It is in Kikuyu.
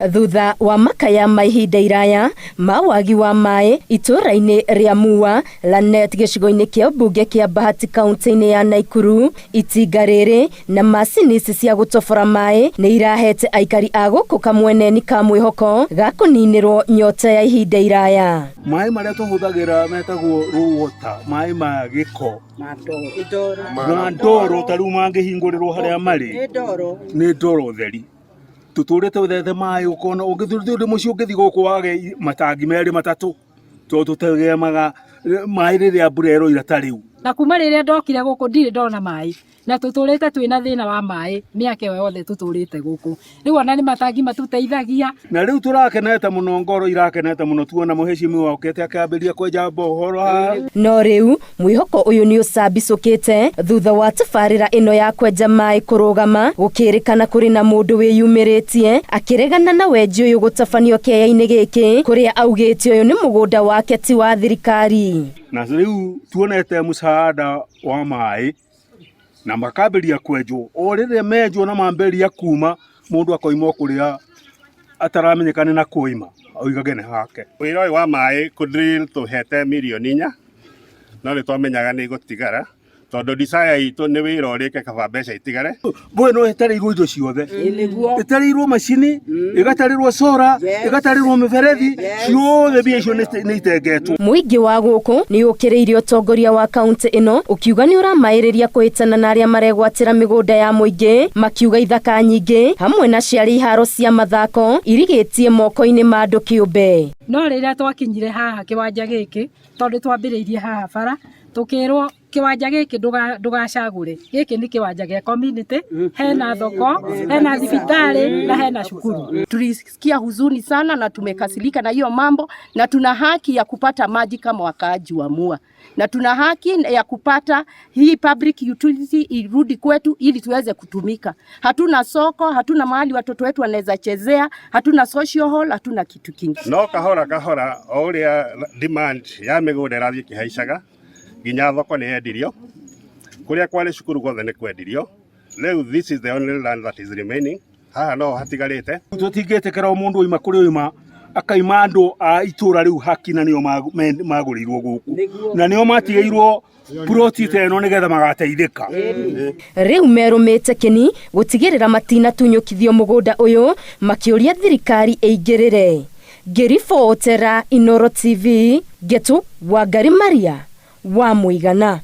Thutha wa makaya ma ihinda iraya ma wagi wa maĩ itũũra-inĩ rĩa Mua, Lanet gĩcigo-inĩ kĩa ũmbunge kĩa Bahati kaunti-inĩ ya Naikuru, itinga rĩrĩ na macini ici cia gũtobora maĩ nĩ irahete aikari a gũkũ kamweneni ka mwĩhoko ga kũninĩrwo nyota ya ihinda iraya. Maĩ marĩa tũhũthagĩra metagwo raw water, maĩ ma gĩko na ndoro, ta rĩu mangĩhingũrĩrwo harĩa marĩ nĩ ndoro theri. Tũtũrĩte ũthete maĩ ũkona ũngĩthiĩ mũciĩ ũngĩthiĩ gũkũ wage matangi merĩ matatũ tondũ tũtegemaga maĩ rĩrĩa mbura ĩroira ta rĩu. Na kuma rĩrĩa ndokire gũkũ ndirĩ ndona maĩ, na tũtũrĩte twĩna thĩna wa maĩ mĩaka ĩyo yothe tũtũrĩte gũkũ. Rĩu ona nĩ matangi matũteithagia. Na rĩu tũrakenete mũno, ngoro irakenete mũno tuona mũhecimiwa okĩte akĩambĩrĩria kwenja mbohoro haha. No rĩu Mwĩhoko ũyũ nĩ ũcambicũkĩte thutha wa tabarĩra ĩno ya kwenja maĩ kũrũgama, gũkĩrĩkana kũrĩ na mũndũ wĩyumĩrĩtie akĩregana na wenji ũyũ gũtabanio kĩeya-inĩ gĩkĩ kũrĩa augĩte ũyũ nĩ mũgũnda wake ti wa thirikari. Na rĩu tuonete msaada wa maĩ na makambĩrĩria kwenjwo, o rĩrĩa menjwo na mambĩrĩria kuma mũndũ akoima o kũrĩa ataramenyeka nĩ na kũ oima oigage nĩ hake. Wĩra ũyũ wa maĩ kũ drill tũhete mirioni inya no nĩ twamenyaga nĩ igũtigara tondũ desire itũ nĩ wĩra ũrĩke kaba mbeca itigare. Mbũĩ no ĩtarĩirwo indo ciothe, ĩtarĩirwo macini, ĩgatarĩrwo solar, ĩgatarĩrwo mĩberethi, ciothe mbia icio nĩ itengetwo. Mũingĩ wa gũkũ nĩ ũkĩrĩirie ũtongoria wa kaunti ĩno ũkiuga nĩ ũramaĩrĩria kũhĩtana na arĩa maregwatĩra mĩgũnda ya mũingĩ, makiuga ithaka nyingĩ hamwe na ciarĩ iharo cia mathako irigĩtie moko-inĩ ma andũ kĩũmbe. No rĩrĩa twakinyire haha kĩwanja gĩkĩ, tondũ twambĩrĩirie haha bara, tũkĩrwo kĩwanja gĩkĩ ndũgacagũre, gĩkĩ nĩ kĩwanja gĩa community, hena thoko, hena thibitarĩ na hena cukuru. Tulisikia huzuni sana na tumekasirika na hiyo mambo, na tuna haki ya kupata maji kama wakaaji wa Mua, na tuna haki ya kupata hii public utility irudi kwetu ili tuweze kutumika. Hatuna soko, hatuna mahali watoto wetu wanaweza chezea, hatuna social hall, hatuna kitu kingi. No kahora kahora o ũrĩa demand ya mĩgũnda ĩrathiĩ ĩkĩhaicaga nginya thoko nĩ yendirio, kũrĩa kwarĩ cukuru guothe nĩ kwendirio. Rĩu this is the only land that is remaining, haha no hatigarĩte. Tũtingĩtĩkĩra o mũndũ oima kũrĩa oima akaima andũ a itũra rĩu haki na nĩo magũrĩirwo gũkũ na nĩo matigĩirwo ploti ta ĩno nĩgetha magateithĩka. Rĩu merũmĩte kĩni gũtigĩrĩra matinatunyũkithio mũgũnda ũyũ, makĩũria thirikari ĩingĩrĩre. Ngĩribotera Inooro TV, Ngetu Wangari Maria wa Mũigana.